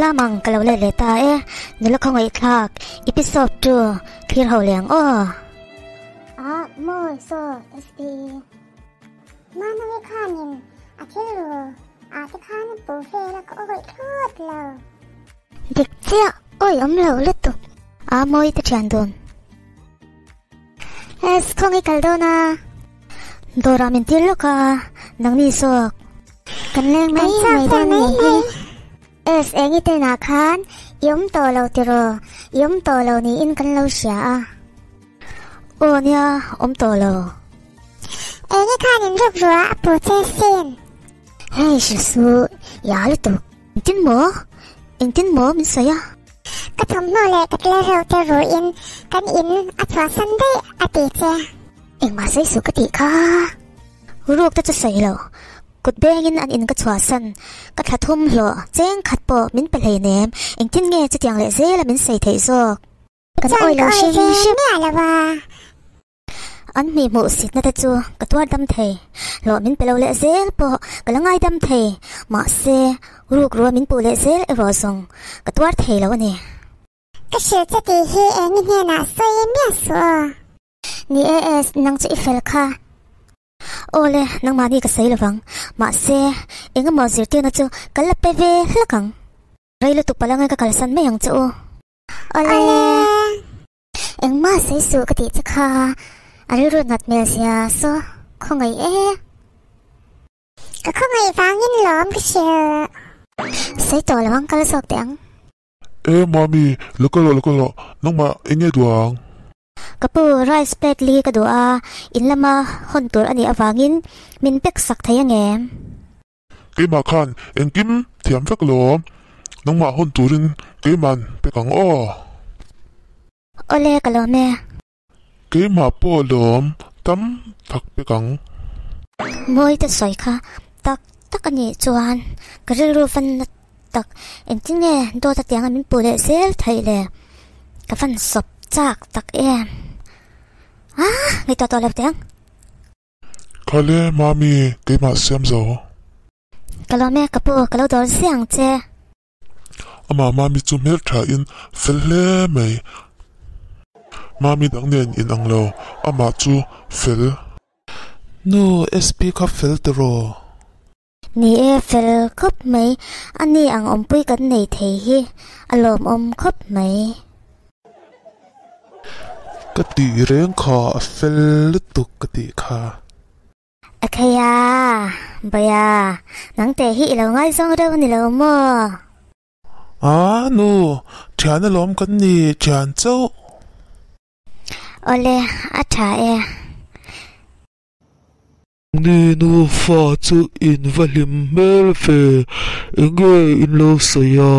Lamang ka lo let leh ta e, nula khawngaihthlak episode chu thlir ho leh ang aw. A mawi saw SP. Manoe khanin a thil ru a te khan pu vel a ka awih thlawt lo. Dik chiah awih awm lo lutuk a mawi te thian dun. Es khawngi kal dawn a. Dawrah min tir lawk a, nangni zawk. Kan leng mai mai dawn a nih hi. Es eng i tenah khan i awm tawh lo tiraw? I awm tawh lo niin kan lo hria a. Aw nia, awm tawh lo. Eng i khan in ruk ruah a pu che sin. Hei hrilh suh, i a lutuk. Engtin maw? Engtin maw min sawi a? Ka thawmhnaw leh ka tlereuh te ruhin kan in a chhuahsan daih a ti che. Engmah sawi suh ka tih kha. Ruk te chu sawi lo. Kut bengin an in ka chhuahsan. Ka thla thum hlawh cheng khat pawh min pe hleinem. Engtin nge chutiang leh zela min sawi theih zawk? Kan Chuan awih lo ka hrim awih ve hrim. miah lo a. An hmih hmuh sitna te chu ka tuar dam thei. Hlawh min pe lo leh zel pawh ka la ngai dam thei. Mahse, ruk rua min puh leh zel erawh zawng ka tuar thei lo a ni. Ka hrilh che tih hi eng i hnenah sawi miah suh aw. Ni e es, nang chu i fel kha. Aw le, nangmahni ka sawi lovang. Mahse, engemaw zirtirna chu ka la pe ve hlak ang. Rei lutuk palanga ka kalsan mai ang che u. Awle! Engmah sawi suh ka tih che kha, a rilru nat hmel sia saw khawngaih e. Ka khawngaih vangin lawm ka hrilh. Sawi tawh lo ang kal zawk teh ang. E mami, lo kal rawh lo kal rawh, nangmah eng nge duh ang? Ka pu, rice plate li ka duh a, in lama hawn tur a nih avangin min pack sak thei angem? Keimah khan engkim thiam vek lawm, nangmah hawn turin keiman pek ang aw. Awle ka lawm e. Keimah pawh lawm tam tak pek ang. Mawi te sawi kha tak tak a nih chuan ka rilru van na tak engtin nge dawt a tianga min puh leh zel theih le ka van sawp chak tak em. Aah ngaihtuah tawh lo teh ang. Khale Mami, keimah siam zo. Ka lawm e, ka pu, ka lo dawr ziah ang che. Amah Mami chu hmel thain fel hle mai. Mami dang nen in ang lo, amah chu fel. Nu, SP kha fel tiraw? Ni e, fel khawp mai. A ni ang awmpui kan nei thei hi a lawmawm khawp mai. Ka tih reng kha a fel lutuk ka tih kha. A thei a, Bawia, nang teh hi i lo ngaizawng reuh ni lo maw? A nu, thian alawm kan ni, thian chauh. Awle, a tha e. Ni nufa chu in va hlim hmel ve, enge in lo sawi a?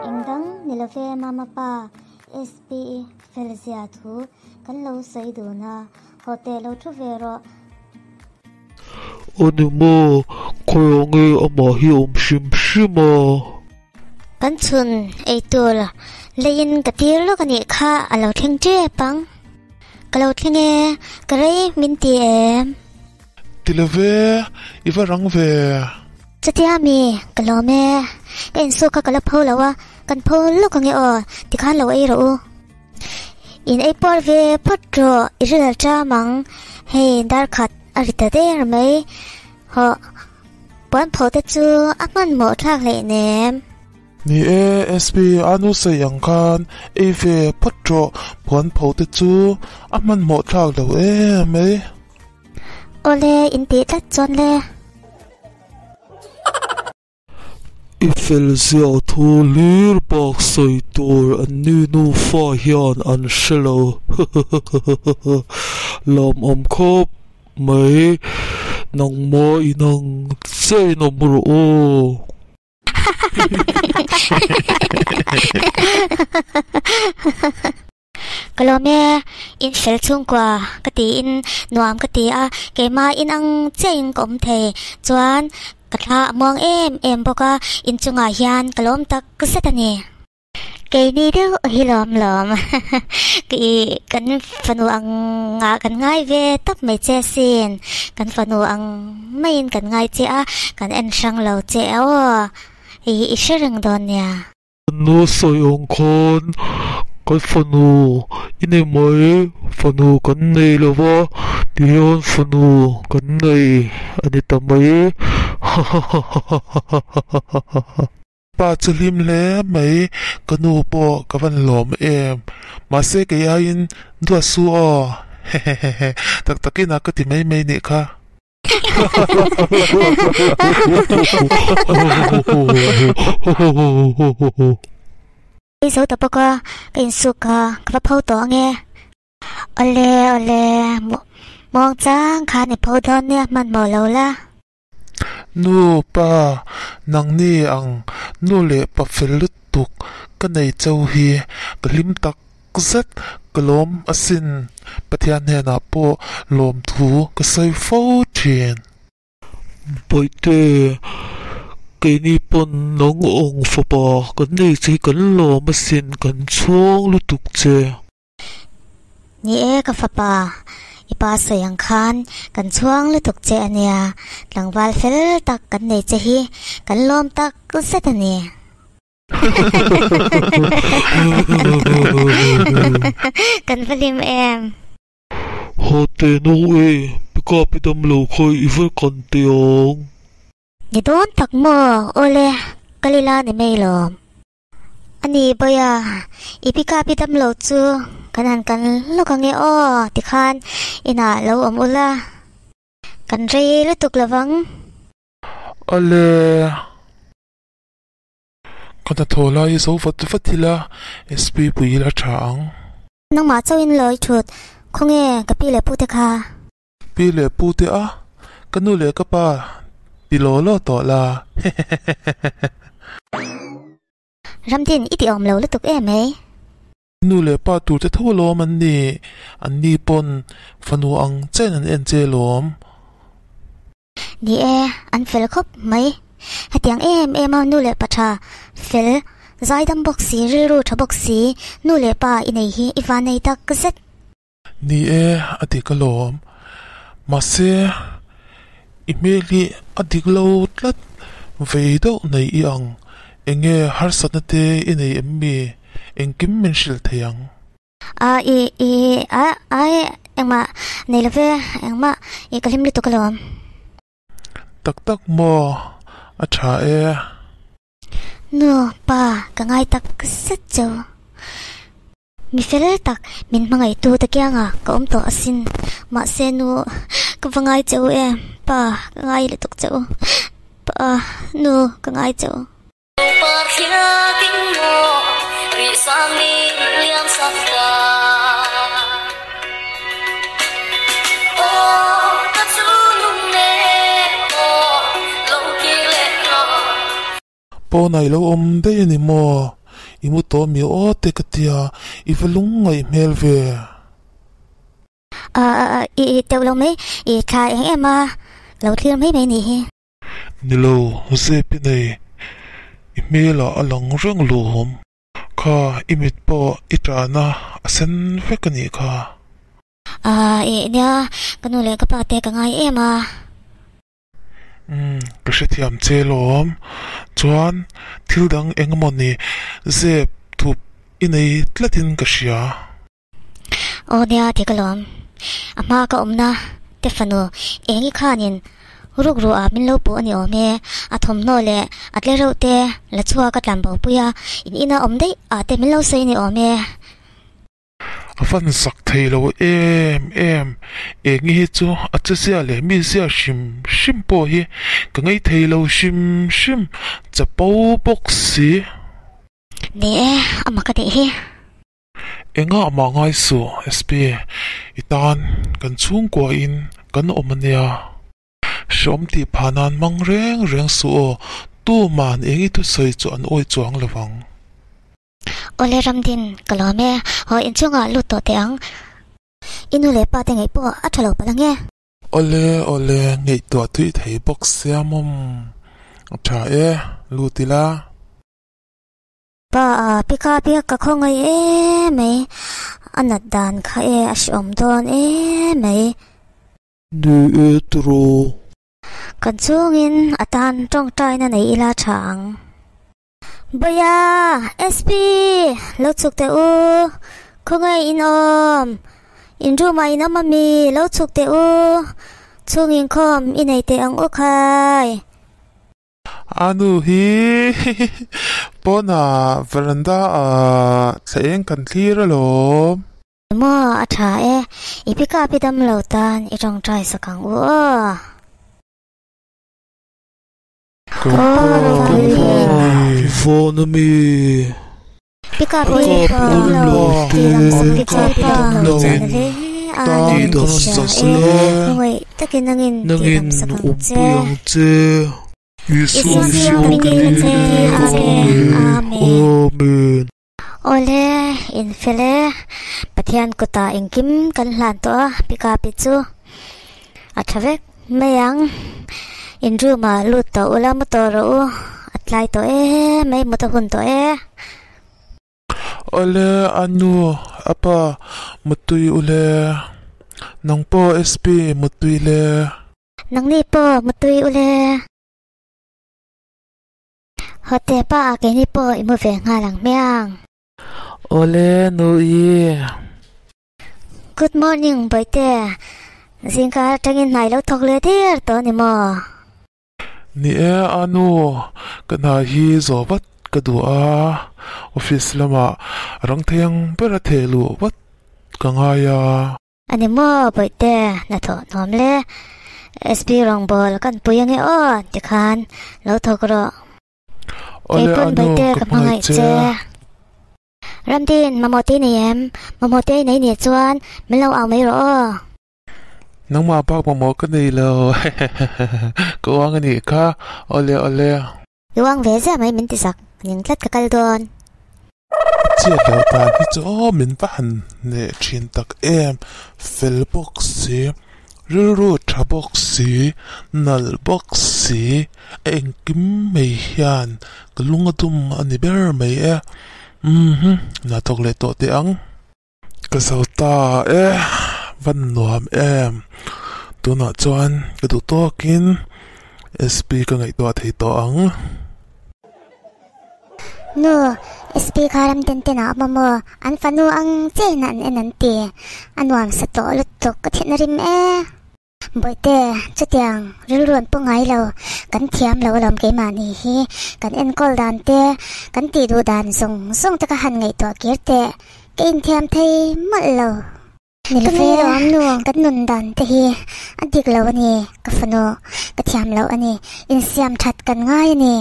Eng dang ni lo ve mama pa SP fel zia thu kan lo sawi dun a, haw teh lo thu ve rawh. Aw ni maw, khawiah nge amah hi a awm hrim hrim a? Kan chhun eitur leiin ka tir lawk a nih kha a lo thleng tep ang. Ka lo thleng e, ka rei min ti em? Ti lo ve, i va rang ve. Chutia mi, ka lawm e. Ka insuk kha ka la pho lo a, kan pho lawk ang e aw, tikhan lo ei rawh u. In ei puar ve phawt rawh, i rilal ṭam ang. Hei dar khat a ri ta der mai. Hawh, puan pho te chu a hmanhmawh thlak hleinem. Ni e, SP a nu sawi ang khan ei ve phawt rawh, puan pho te chu a hmanhmawh thlak lo em mai. Awle, in tih tlat chuan le. I fel ziah thu hlir bak sawi tur an ni nufa hian an hre lo lawmawm khawp mai nangmah inang chiah in awm rawh aw. Ka lawm e, in fel chhungkua ka tiin nuam ka ti a, keimah in ang chiah in ka awm thei chuan ka thla a muang em em bawk a, inchungah hian ka lawm tak zet a ni. Keini deuh hi lawm lawm i kan fanu ang ah kan ngai ve tawp mai che asin, kan fanu ang maiin kan ngai che a, kan en hrang lo che aw. Hei hi i hre reng dawn nia. Nu sawi ang khan kan fanu i nei mai, fanu kan nei lo va, tihian fanu kan nei a ni ta mai. Hahahahahahahahaha. Pa chu hlim hle mai, ka nu pawh ka van lawm em. Mahse kei aiin duat su aw, hehehehe, tak takin a ka ti mai mai nih kha. Ei zo ta bawk a, ka insuk a, ka va pho tawh ange. Awle awle, muang chang khan i pho dawn nia hmanhmawh lo la. Nu, pa, nangni ang nu leh pa fel lutuk ka nei chau hi ka hlim tak zet ka lawm asin, Pathian hnenah pawh lawmthu ka sawi fo thin. Bawihte, keini pawn nang awng fapa kan nei che hi kan lawm asin, kan chhuang lutuk che. Ni e ka fapa, i pa sawi ang khan kan chhuang lutuk che a nia, tlangval fel tak kan nei che hi kan lawm tak zet a ni. Kan va hlim em. Haw teh no e, pickup i dam lo kha i va kan teh ang. Ni dawn tak maw, awle, kal ila ni mai lawm. A ni Bawia, i pickup i dam lo chu kan han kan lawk ange aw tikhan inah lo awm ula, kan rei lutuk lovang. Awle. Ka hnathawh lai i zo vat vat ila, SP pui ila tha ang. Nangmah chauhin lawi thut, khawnge ka pi leh pute kha? Pi leh pute a, ka nu leh ka pa ti law law tawh la, hehehehehe. Ramdin i ti awm lo lutuk em mai. Nu leh pa tur te tho alawm an ni, an ni pawn fanu ang chen an en che alawm. Ni e, an fel khawp mai. Hetiang em em a nu leh pa tha fel, zaidam bawk si, rilru tha bawk si, nu leh pa i nei hi i van nei tak zet. Ni e, a dik alawm. Mahse, i hmel hi a dik lo tlat, vei deuh nei i ang. Enge harsatna te i nei em mi? Engkim min hrilh thei ang. A i i a ai engmah nei lo ve engmah i ka hlim lutuk alawm. Tak tak maw a tha e. Nu pa ka ngai tak zet chu. Mi fel tak min hmangaihtu te kianga ka awm tawh asin. Mahse nu ka va ngai che u em pa ka ngai lutuk che u pa nu ka ngai che u. Pawnah i lo awm daih a ni maw? I mu tawh mi aw te ka tia, i va lungngaih hmel ve. I teuh lo mai, i thla eng em a, lo thlir mai mai nih hi. Ni lo, zep i nei. I hmelah a lang reng lawm. Kha, i mit pawh i ṭahna a sen vek a nih kha. Aa, ih nia, ka nu leh ka pa te ka ngai em a. Umm, ka hrethiam che lawm. Chuan, thil dang eng emaw ni zep thup i nei tlatin ka hria. Aw nia ti ka lawm. A hma ka awmna te fanu eng i khanin ruk ruh ah min lo puh a ni awm e. A thawmhnaw leh a tle reuh te la chhuak a tlan bo pui a, in ina awm daih ah te min lo sawi a ni awm e. A fan sak thei lo em em. Eng i hi chu a che zia leh mi zia hrim hrim pawh hi ka ngei thei lo hrim hrim chapo bawk si. Ni e, a mak a tih hi. Engah mah ngai suh SP, i tan kan chhungkua in kan awm a nia. Hreawm tih phah nan hmang reng reng suh aw, tuman eng i thusawi chu an awi chuang lo vang. Awle Ramdin, ka lawm e, haw inchungah lut tawh teh ang. I nu leh pa te ngeih pawh a tha lo palh ang e. Awle awle, ngaihtuah tui thei bawk sia mawm. A tha e, lut ila. Pa a pika piak ka khawngaih em mai, a nat dan kha e a hreawm dawn em mai. Ni e tiraw. Kan chungin a tan tawngtaina nei ila tha ang. Bawia, SP, lo chhuk teh u, khawngaih in awm, in room ah in awm ami, lo chhuk teh u, chhung inkhawm i nei teh ang u khai. A nu hi pawnah veranda ah thla eng kan thlir alawm. Maw a tha e, i pick up i dam lo tan i tawngtai sak ang u aw. Vawn a mi. Pick up i dam lo ti dam sak pick up i dam lo Ti dam sak la. Nangin awmpui ang che. Isua hmingin kan dil a che. Amen. Awle, in fel e. Pathian kutah engkim kan hlan tawh a, pickup-i chu a tha vek mai ang. In room ah lut tawh ula mu tawh rawh u, a tlai tawh e mai mut a hun tawh e. Awle, a nu, a pa, muttui ule. Nang pawh SP, muttui le. Nangni pawh muttui ule. Hote pa ah keini pawh i mu ve nghal ang hmiang. Awle Nui. Good morning Bawihte, zingkar atangin hna i lo thawk leh der tawh a ni maw? Ni e Anu, ka hna hi zawh vat ka duh a, office lamah rang thei ang ber a theh luh vat ka ngai a. A ni maw Bawihte, hnathawh nuam le. SP rawngbawl kan pui ange aw tikhan lo thawk rawh. Awle Keipawn Anu, Bawihte ka ka hmangaih hmangaih che. che. Ramdin, mamawh te i nei em? Mamawh te i nei nih chuan min lo au mai rawh aw. Nangmah bak mamawh ka nei lo, ka uang a nih kha, awle awle. I uang ve ziah mai min ti sak, ning tlat ka kal dawn. Chiat loh dan hi chu aw min va han hneh thin tak em, fel bawk si, rilru tha bawk si, nalh bawk si, a engkim mai hian ka lung a dum a ni ber mai e, umm na thawk leh tawh teh ang. Ka zo ta e, van nuam em. Tunah chuan ka duh tawkin SP ka ngaihtuah thei tawh ang. Nu, SP kha ram ten ten ah awm a maw? An fanu ang chiahin an en an ti. A nuam sa tawh lutuk ka thihna rim e. Bawihte, chutiang rilru an pu ngai lo, kan thiam lo alawm keimahni hi, kan enkawl dan te, kan tih duh dan zawng zawng te ka han ngaihtuah kir teh, ka inthiam thei mawlh lo. Ni lo ve, kan nun dan te hi a dik lo a ni, ka fanu, ka thiam loh a ni, insiam that kan ngai a ni.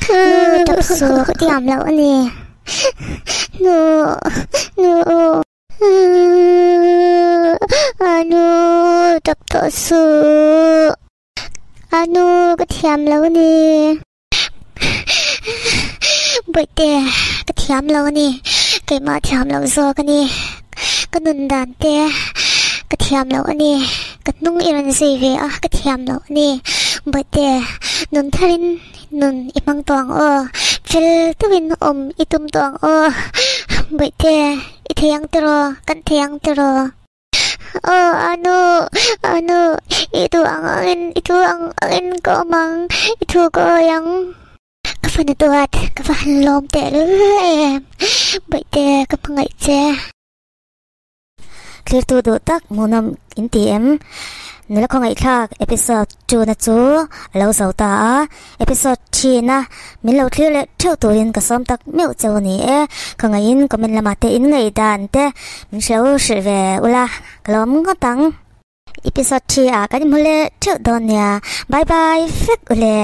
Nu, tap suh, ka thiam loh a ni. Nu, nu. Anu, tap tawh suh. Anu, ka thiam lo a ni. Bawihte, ka thiam lo a ni. Keimah thiam loh zawk a ni. Ka nun dan te ka thiam loh a ni. Ka hnung i rawn zui ve a, ka thiam loh a ni. Bawihte, nun tharin Nun i hmang tawh ang aw, fel deuhin awm i tum tawh ang aw, Bawihte i thei ang tiraw, kan thei ang tiraw. Aw Anu, Anu, i duh ang angin, i thu ang angin ka awm ang, i thu ka awi ang. Ka fanu duat, ka va han lawm tehlul em, Bawihte ka hmangaih che. Thirtu duh tak hmuhnawm in ti em? Nula khawngaihthlak episode 2 na chu a lo zo ta a, episode 3 na min lo thlir leh theuh turin ka sawm tak meuh cheu a ni e. Khawngaihin comment lamah te in ngaih dan te min hrilh hrilh ve ula ka lawm ngawt ang. Episode 3 ah kan inhmu leh theuh dawn nia. Bye bye vek ule.